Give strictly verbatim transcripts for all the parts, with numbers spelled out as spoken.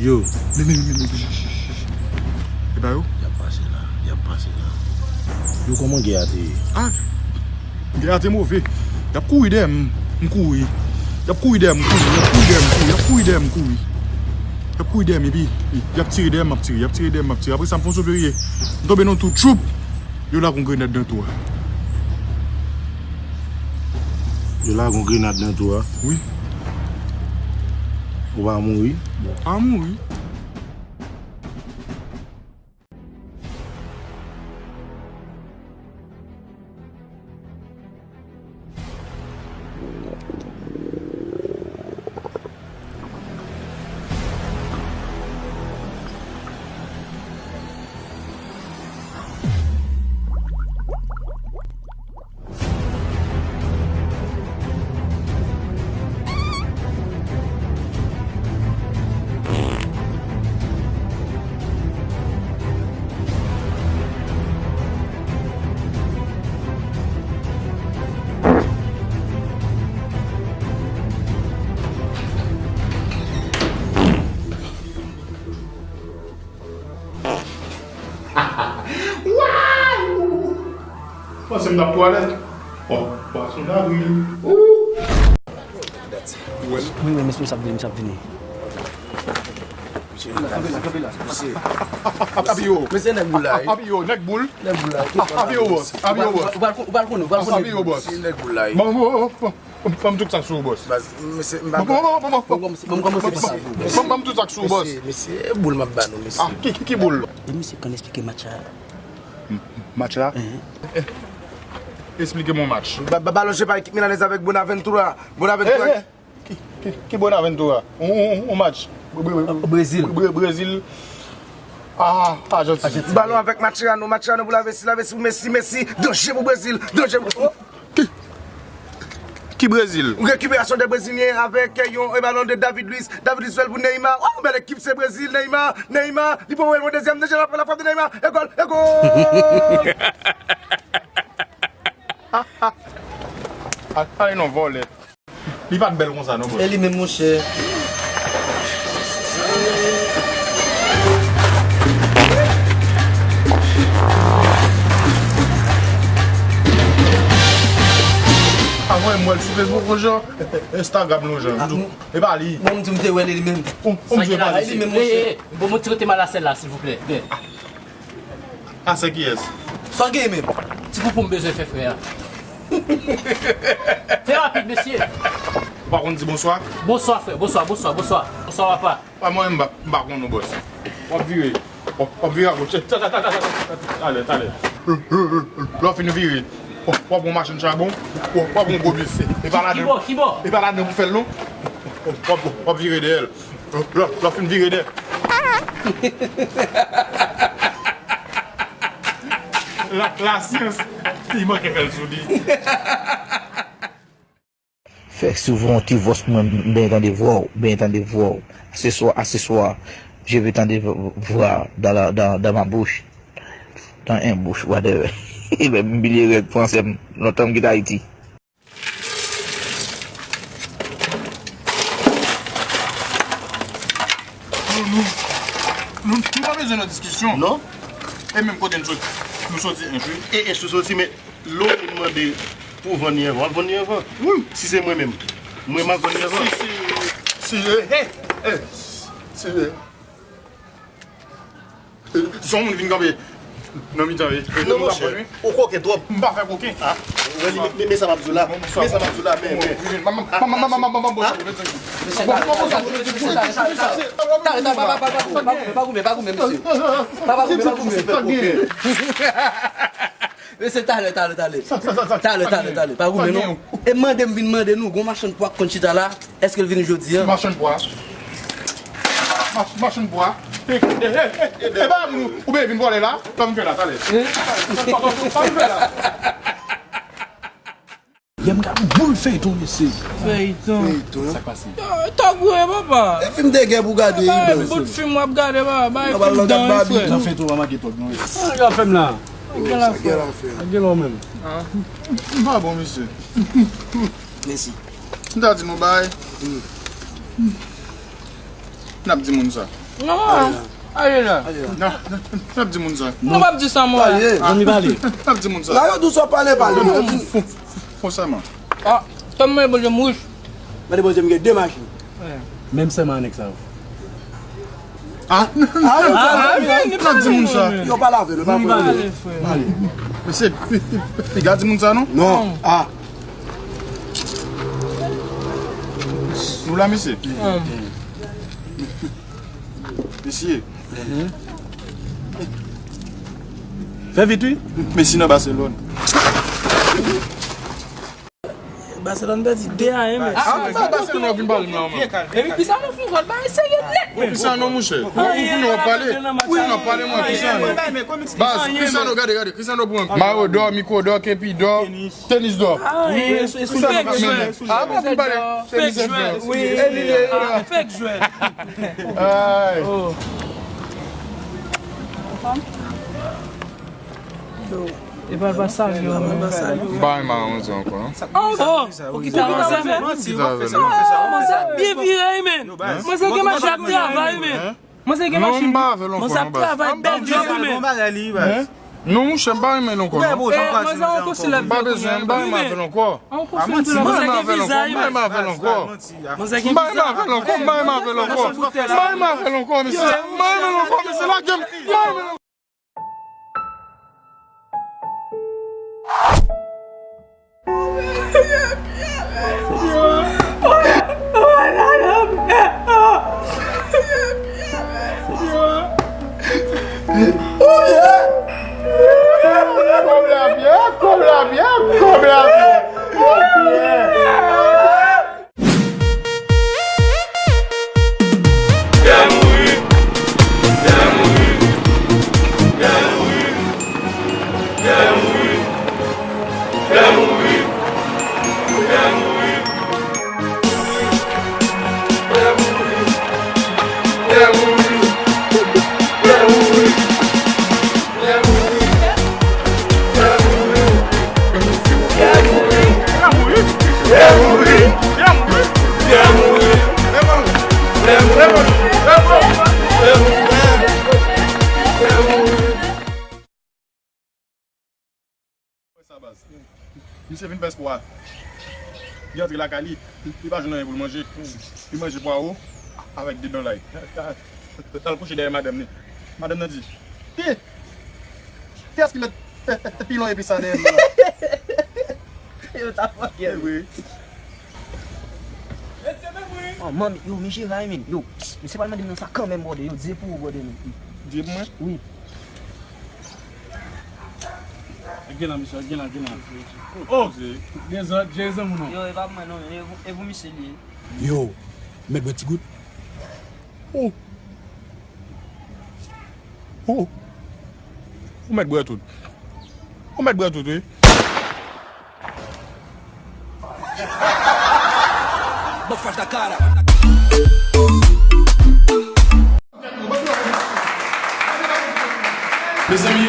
Yo. Men, men, men, men, men, ch, ch, ch, ch. E pa yo? Y ap pase la. Y ap pase la. Yo, kòman gè a te ye? Ah, gè a te move. Y ap kouri dèyè m, m kouri. Y ap kouri dèyè m, m kouri. Y ap kouri dèyè m, m kouri. Y ap kouri dèyè m, m kouri. Y ap kouri dèyè m, epi y ap tire dèyè m, m ap tire. Y ap tire dèyè m, m ap tire. Apre sa, m fè yon sot veye. M tonbe nan yon twou, tchoup! Yo lage yon grenad nan twou a. Yo lage yon grenad nan twou a? Wi. Ou pa mouri? Bon, pa mouri. Panse m t ap twalèt. Bon, pwason davril. Ou! Wi, wi, mesye, misye ap vini, misye ap vini. Kanpe la, kanpe la. Api yo. Mesye nèg boul la, wi. Api yo, nèg boul. Nèg boul la. Api yo, bòs. Api yo, bòs. Ou pral, ou pral konnen, ou pral konnen. Api yo, bòs. Mesye nèg boul la, wi. Bon, bon, bon, bon. Ban m tout sa k sou ou, bòs. Baz, mesye, m pa... Ban m tout sa k sou ou, bòs. Mesye, mesye, e boul m ap ba nou, mesye. Ah, ki, ki, ki boul? E misye konn esplike match la. Match la? Esplike m yon match. Ba, ba, balon je pa ekip milanèz avèk Bonaventura. Bonaventura. Ki, ki, ki Bonaventura? Yon, yon, yon match. Bre-, bre-, Brezil. Bre-, Brezil. Ah, Ajantin. Ajantin. Balon avèk Mascherano, Mascherano pou Lavezzi, Lavezzi pou Messi, Messi. Danje pou Brezil, danje pou... Ki, ki Brezil? Yon rekiperasyon de Brezilyen avèk yon, e, balon de David Luiz. David Luiz fè l pou Neymar. Oh, bèl ekip, se Brezil, Neymar, Neymar. Li pran yon dezyèm, dezyèm, la, la frappe de Neymar. E gòl, e gòl! Ah, ah. Ah, ale non, vòlè. Li pa t bèl konsa non, bòs. E li menm, monchè. Avan m wè l sou Facebook, yon jan, Instagram, yon jan. Ah, m tou. E pa li. Bon, m di m te wè li, li menm. Ou, ou m jwe pa li. Li menm, monchè. Bon, montre te malasèl la, silvouplè. Byen. A, se kiyès? Sa w genyen menm? Ti poupou m bezwen fè, frè a. Fè rapid, mesye. Ou pa konn di bonswa? Bonswa, frè. Bonswa, bonswa, bonswa. Bonswa, papa. Pa mwen, m pa, m pa konn non, bòs. W ap vire. W ap, w ap vire agoch. Talè, talè. Lè w fin vire, w ap, w ap pran machin chabon. W ap, w ap pran gwo bis. E pa ladan, kibò, kibò? E pa ladan pou fè l non. W ap, w ap vire dèyè l. Lè, lè w fin vire dèyè. La, lasyans, li manke fè l sou li. Fè si w voye yon ti vòs pou mwen, m benyen tande vwa w, m benyen tande vwa w. Aseswa, aseswa, je veux tande v-, v-, voix dans la, dans, dans ma bouche. Dans un bouche, whatever. Ebyen, m bliye règ fransè m, lontan m kite Ayiti. Nou, nou, nou, nou pa bezwen nan diskisyon. Non. E menm kote n sot-, nou soti, ench, wi. E, ench, nou soti, men lè yon moun mande pou vann li anvan, w ap vann li anvan. Wi. Si se mwen menm, mwen m ap vann li anvan. Si, si, si, eh, eh, eh, si, eh. Se yon moun vin kanpe nan mitan, e, e, non, monchè, ou koken twòp. M pa fè koken. Ah, men, men, men sa m ap di w la. Men sa m ap di w la, men, men. Talè, talè, pa, pa, pa goumen, pa goumen, mesye. Pa, pa goumen, pa goumen, mesye. Pa, pa goumen, pa goumen. Mesye, talè, talè, talè. Talè, talè, talè. Pa goumen, non. E mande m vin mande nou, gon machann pwa k konn chita la. Èske l vini jodi a? Machann pwa. Mach-, machann pwa. E, e, e, e, e, e, ba moun ou, ou ben vin vòlè la. Sa m fè la, talè. Sa m fè la. Yè m gade boul feyton, mesye. Feyton. Feyton. Sa k pase? Yo, tòg vre, papa. E fim de gè pou gade, wi, bout fim w ap gade, papa. Bay fim dan, wi, frè. Nan feyton pa make tòg, non, mesye. Sa k ap fè m la? Gen la fè. Gen la menm. M pa bon, mesye. Mèsi. M ta di nou bay. N ap di moun sa. Non, ale la. N ap di moun sa. Nou p ap di sa, mwen. Zanmi pale. N ap di moun sa. La yo dous, w ap pale, pale. Fò, fò, fò, fò sa, man. Ah, tann mwen, Bondye, m wouj. Mande Bondye, m gen de machin. Menm sèman anèk sa yo. Ah, ah, ah, n ap di moun sa. Yo pa lave, nou pa fè. Pale. Mesye, piga di moun sa, non? Non. Ah. Nou la, mesye? Mesye. Fè vit, wi. Messi nan Barcelone. Barcelone pèdi de a en, men. Ah, Barcelone w ap vin pale m la, man. Epi Cristiano fè yon gòl, bagay serye nèt, men. Cristiano, monchè. Ou konnen w ap pale. Ou konnen w ap pale, mwen, Cristiano. Baz, Cristiano, gade, gade. Cristiano pran. Mayo dò, Miko dò, Kepi dò. Tenis dò. Ah, wi, e, e, fake jwè. Ah, bon, pou pale. Fake jwè. Wi, e li ye. Ah, fake jwè. Ay. Oh. Yo. E pa, pa salye w, non. M pa renmen anz ankò, non. Oh, oh, ou kite anz avè m. Kite avè m. Oh, manzè ap byen vire, wi, men. Manzè gen machin ap travay, wi, men. Manzè gen machin. Non, m pa avè l ankò, non, baz. Manzè ap travay, bèl djòb, wi, men. Non, monchè, m pa renmen l ankò, non. Eh, manzè, on konsil ap vin kounye a, wi, men. M pa bezwen, m pa renmen avè l ankò. On konsil ap vin. M pa renmen avè l ankò, m pa renmen avè l ankò. Manzè gen viza. M pa renmen avè l ankò, m pa renmen avè l ankò. M pa renmen avè l ankò, mesye. M pa renmen l ankò, mesye, lage m. M pa renmen l ankò. Kòb la byen, kòb la byen, kòb la byen. Sa baz. Misye vin fè spò a. Li antre lakay li, li pa jwenn anyen pou l manje. Li manje pwawo avèk de dan lay. L al kouche dèyè madanm li. Madanm nan di, "Ki? Kiyès ki met pilon epi sa dèyè nou la?" Yo ta fòkè. Wi. Oh, manmi, yo, men Jeray, men. Yo, mesye pral mande m nan sa kanmenm, brother. Yo, di pou ou, brother, men. Di pou mwen? Wi. Gen la, mesye, gen la, gen la. Oh! Dezòd, Jay zanmi nou. Yo, e pa mwen non, e pou, e pou misye li ye. Yo, mèt bwè ti gout. Oh! Oh! Ou mèt bwè tout. Ou mèt bwè tout, wi. Bòk fach la kara. Mezanmi,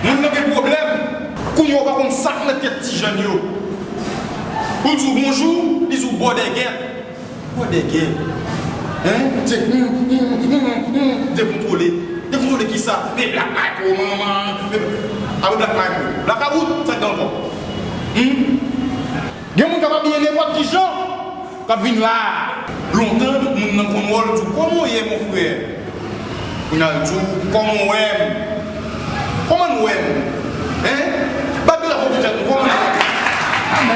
moun nan gen pwoblèm. Kounye a ou pa konn sa k nan tèt ti jèn yo. Ou di w bonjou, li di w bòdègèt. Bòdègèt. Hein? Se, hmm, hmm, hmm, hmm, dekontwole. Dekontwole kisa? Men Black Michael, manman. Men, apre Black Michael. Blakawout, sa k gen ankò? Hmm? Gen moun k ap abiye nenpòt ki jan. K ap vin la. Lontan, moun nan konn wè w, l di w, "Kòman w ye, mon frè?" Kounye a, l di w, "Kòman w wè m? Kòman n wè m? Hein? Bat bravo pou tèt nou, kòman n wè m?"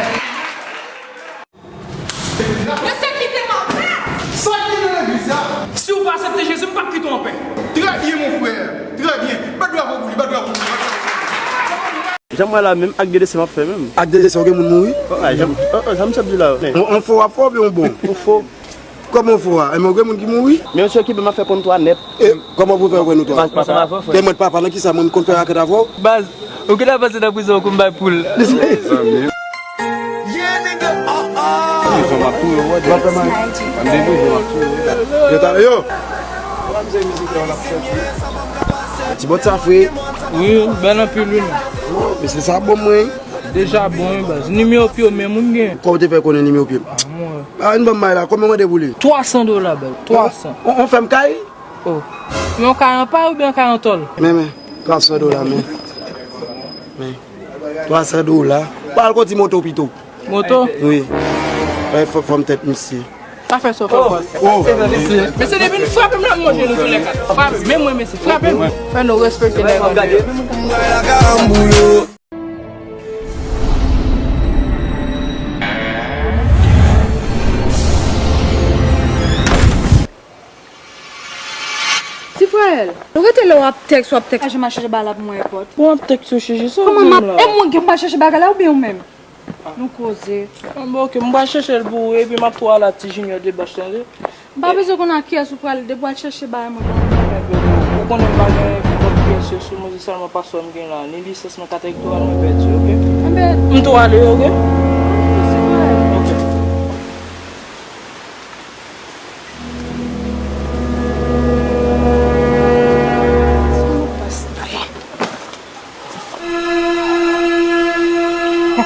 Mesye, kite m anpè! Sa ki nan legliz la? Si w pa aksepte Jezi, m p ap kite w anpè. Trè byen, mon frè. Trè byen. Bat bravo pou li, bat bravo pou li, bat bravo pou li. Jan m wè la menm, ak de dese m ap fè menm. Ak de dese, ou gen moun mouri? Oh, ah, jan, oh, oh, jan m sot di la. On, on fo w ap fè oubyen on bon? On fo. Kòman on fo a? Enben, ou gen moun ki mouri? Men yon sèl ki bè m ap fè konn twa nèt. E, kòman pou fè wè nou twa? Ansanm avè w, frè. Te mwen papa nan kisa mwen konn fè rakèt avè w? Baz, ou gentan pase nan prizon kou m bay poul. Zanmi. Prizon m ap touye w, wè. M ap fè mal. Ann de prizon m ap touye w. Yo, ta, yo. Ti bòt sa fre. Wi, bèl anpil, wi, non. Mesye sa bon, mwen. Deja bon, wi, baz. Nimewo pye w menm, ou gen? Kòman w te fè konnen nimewo pye m? Ah, mwen. A, vin ban m may la, konbyen w mande pou li? Twa san dola, bèl. Twa san. On, on fèm kay? Oh. Men yon kay an pay oubyen yon kay an tòl? Men, men, twa san dola, men. Men. Twa san dola. Ba l konti moto pito. Moto? Wi. Fè, fè, fè m tèt misye. Sa fè sa, fè. Oh, oh. Mesye, depi n frape m la, m manje nou sou lè kat. Frape, men mwen, mesye, frape m. Fè nou respekte nèg an deyò. Ti frè L, nou rete la w ap tèks, w ap tèks. Ajan m al chèche bagay la pou mwen, enpòt. Bon, w ap tèks yo chèche, sa w di m la? Kòman m ap, e mwen ki m al chèche bagay la oubyen ou menm? Nou koze. Bon, ok, m pral chèche l pou ou, epi m ap tou al a Ti Junior debach, tande? M pa bezwen konn a kiyès ou pral, depi w al chèche bagay mwen ban mwen. Ou konnen m pa gen nenpòt pyès yo sou mwen, se sèlman paswè m gen la. Ni lisans mwen, kat elektoral mwen pèdi, ok? Enben, m tou ale, ok?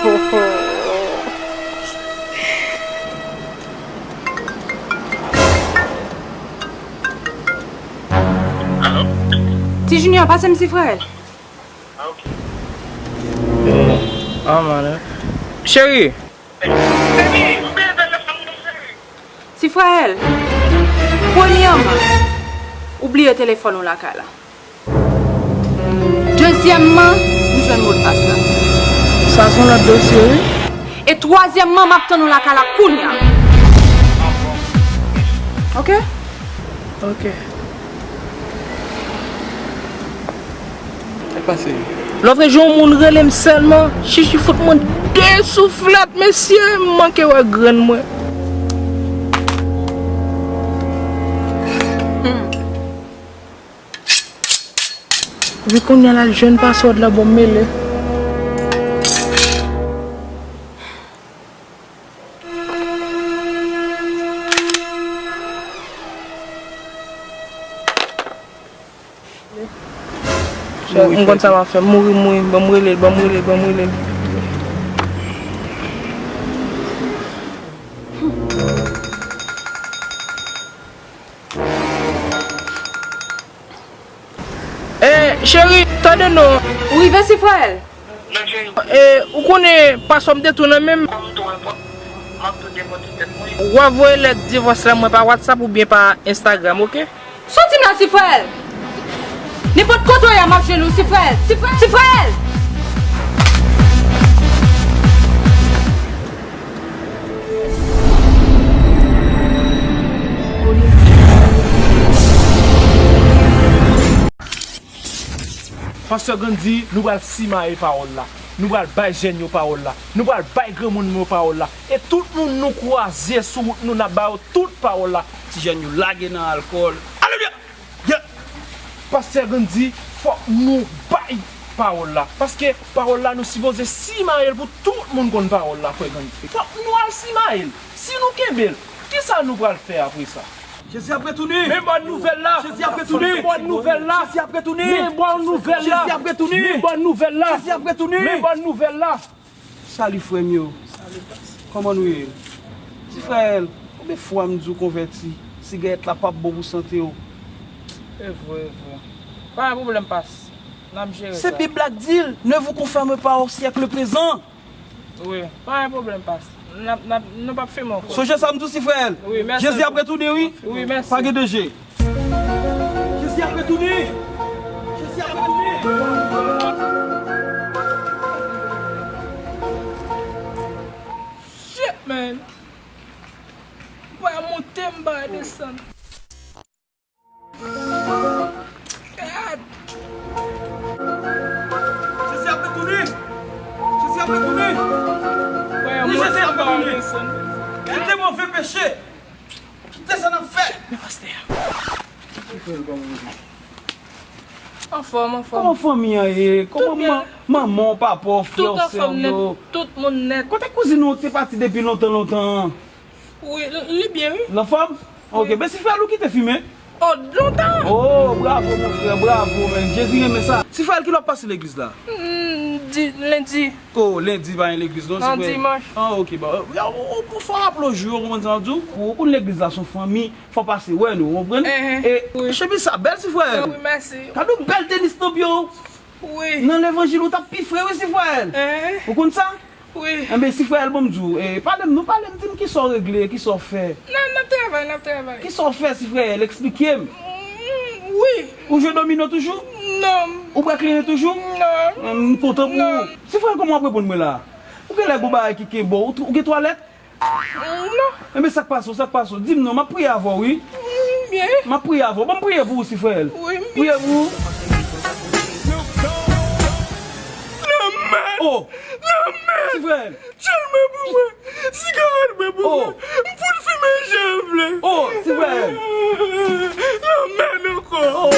Ok. Ti Junior, pase m Ti frè L. Ah, ok. Eh, ah, man, eh. Cheri! Ti frè L, premyèman, ou bliye telefòn ou lakay la. Dezyèmman, m jwenn modpas la. Sa se yon lòt dosye, wi. E twazyèmman, m ap tann ou lakay la kounye a. Ok? Ok. Sa k pase? Lòtrejou, yon moun rele m sèlman, Chichi fout mwen de souflèt, mesye, m manke wè grenn mwen. Epi kounye a l al jwenn paswòd la, bon, m mele. M konn sa m ap fè. M mouri, m mouri. Ban m rele l, ban m rele l, ban m rele l. Eh, cheri, tande non. Ou rive, Sifrèl? Eh, ou konnen paswè m te tou nan men m. W a voye lèt divòs la mwen pa WhatsApp oubyen pa Instagram, ok? Soti m la, Sifrèl! Nenpòt kote w ye a, m ap jwenn ou, Sifrèl! Sifrèl! Sifrèl! Pastè Gandhi, nou pral simaye pawòl la. Nou pral bay jèn yo pawòl la. Nou pral bay granmoun yo pawòl la. E tout moun nou kwaze sou wout nou, n ap ba yo tout pawòl la. Ti jèn yo lage nan alkòl. Alelouya! Yeah! Pastè Gandhi, fòk nou bay pawòl la. Paske pawòl la, nou sipoze simaye l pou tout moun konn pawòl la, frè Gandhi. Fòk nou al simaye l. Si nou kenbe l, kisa nou pral fè apre sa? Jezi ap retounen. Men bòn nouvèl la. Jezi ap retounen. Men bòn nouvèl la. Jezi ap retounen. Men bòn nouvèl la. Jezi ap retounen. Men bòn nouvèl la. Jezi ap retounen. Men bòn nouvèl la. Salut frè m yo. Salut, pastè. Kòman nou ye? Ti frè L, konbyen fwa m di w konvèti? Sigarèt la p ap bon pou sante w. E vre, e vre. Pa gen pwoblèm, pastè. N ap jere sa. Se Bib la k di l, ne vous conformez pas au siècle présent. Wi, pa gen pwoblèm, pastè. N ap, n ap, nou p ap fimen ankò. Sonje sa m di w, Sifrèl. Wi, mèsi. Jezi ap retounen, wi. Wi, mèsi. Pa gen danje. Jezi ap retounen. Jezi ap retounen. Shit, man. M pa monte, m pa desann. Jezi ap retounen! Jezi ap retounen! Wi, Jezi ap retounen! Kite move peche! Kite sa n ap fè! Men pastè a. Anfòm, anfòm. Kòman fanmi an ye? Kòman manman w, papa w, frè w, sè w yo? Tout moun nèt. Kote kouzin ou te pati depi lontan, lontan an? Wi, li byen, wi. L anfòm? Ok, men Sifrèl ou kite fimen. Oh, lontan! Oh, bravo, mon frè, bravo, men. Jezi renmen sa. Sifrayèl, kilè w ap pase legliz la? Hmm, di, lendi. Oh, lendi pa gen legliz, non, Sifrayèl? Nan dimanch. Ah, ok, ba, ou, ou, ou fò raple w jou yo, ou konprann sa m di w? Ou konn legliz la, se yon fanmi, fò pase wè nou, ou konprann? Ehe, wi. E chemiz sa bèl, Sifrayèl. Ah, wi, mèsi. Gade yon bèl tenis nan pye w. Wi. Nan levanjil, ou t ap pi fre, wi, Sifrayèl. Ehe. Ou konn sa? Wi. Enben, Sifrayèl, ban m di w, eh, pale m non, pale m, di m kisa w regle, kisa w fè. N ap, n ap travay, n ap travay. Kisa w fè, Sifrayèl, eksplike m. Mm, wi. Ou jwe domino toujou? Non. Ou bwè kleren toujou? Non. Mm, m kontan pou ou. Non. Sifrayèl, kòman w ap reponn mwen la? Ou gen lè gon bagay ki kenbe w, ou, ou gen twalèt? Mm, non. Enben, sa k pase w, sa k pase w? Di m non, m ap priye avè w, wi. Mm, byen. M ap priye avè w. Ban m priye pou ou, Sifrayèl. Wi, m priye pou ou. Lanmèd! Oh! Lanmèd! Sifrayèl! Tchèl mwen pou mwen! Sigarèt mwen pou mwen! Oh! M fout fimen jan m vle! Oh, Sifrayèl! Lanmèd ankò! Oh!